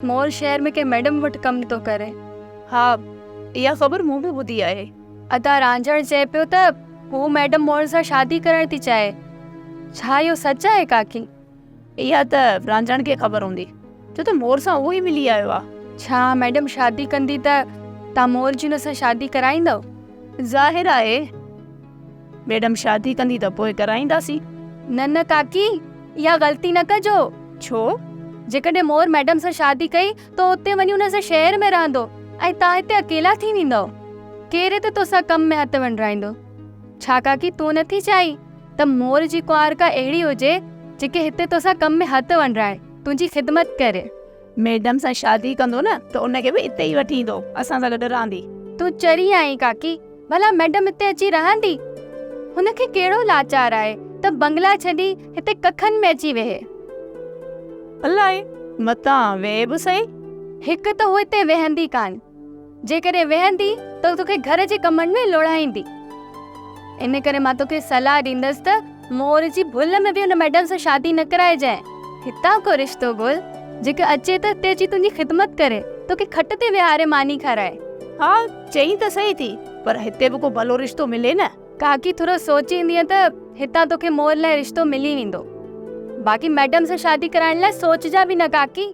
مور شهر ۾ ڪنهن ميڊم وٽ ڪم ٿو ڪري. ها اها خبر مون به ٻڌي آهي. ادا رانجهڻ چئي پيو ته هو ميڊم مور سان شادي ڪرڻ ٿي چاهي. ڇا اهو سچ آهي ڪاڪي؟ اها ته رانجهڻ کي خبر هوندي ڇو ته مور سان اهو ئي ملي آيو آهي. ڇا ميڊم شادي ڪندي ته توهان مور جي ان سان شادي ڪرائيندؤ؟ ظاهر آهي ميڊم شادي ڪندي ته پوء ڪرائينداسين. نه نه ڪاڪي اها غلطي نه ڪجو. ڇو؟ جيڪڏهن مور ميڊم سان شادي ڪئي ته اتي وڃي ان سان شهر ۾ رهندو ۽ توهان هتي اڪيلا ٿي ويندؤ. ڪير هتي توسان ڪم ۾ هٿ ونڊرائيندو؟ ڇا ڪاڪي تون نٿي چاهين ته مور جي ڪنوار ڪا اهڙي هجي جيڪي هتي توسان ڪم ۾ هٿ ونڊرائي، تنهنجي خدمت ڪري. ميڊم سان شادي ڪندو نه ته ان کي به اتي ئي وٺي ايندو، اسان سان گڏ رهندي. تون چري آهين ڪاڪي، ڀلا ميڊم هتي اچي رهندي؟ هن کي ڪهڙو لاچار آهي ته بنگلا ڇڏي هتي ڪکن ۾ اچي ويهي. الائي، متان ويهي به سهي. هڪ ته هوء هتي ويهندي ڪانه. جيڪڏهن ويهندي ته توکي گهر جي ڪمن ۾ لوڙهائيندي. ان ڪري مان توکي صلاح ڏيندس ته مور جي ڀل ۾ به ان ميڊم سان شادي نه ڪرائجانء. هتان ڪو رشتو ڳول، جيڪو اچي ته هتي اچي تنهنجي خدمت ڪري، توکي کٽ تي ويهاري ماني کارائي. ها، چئين ته سهي ٿي، پر هتي به ڪو ڀلو رشتو ملي نه. ڪاڪي ٿورو سوچيندينء ته هتان توکي مور لاء رشتو ملي ويندو. باقي ميڊم سان شادي ڪرائڻ لاء سوچجان به نه ڪاڪي.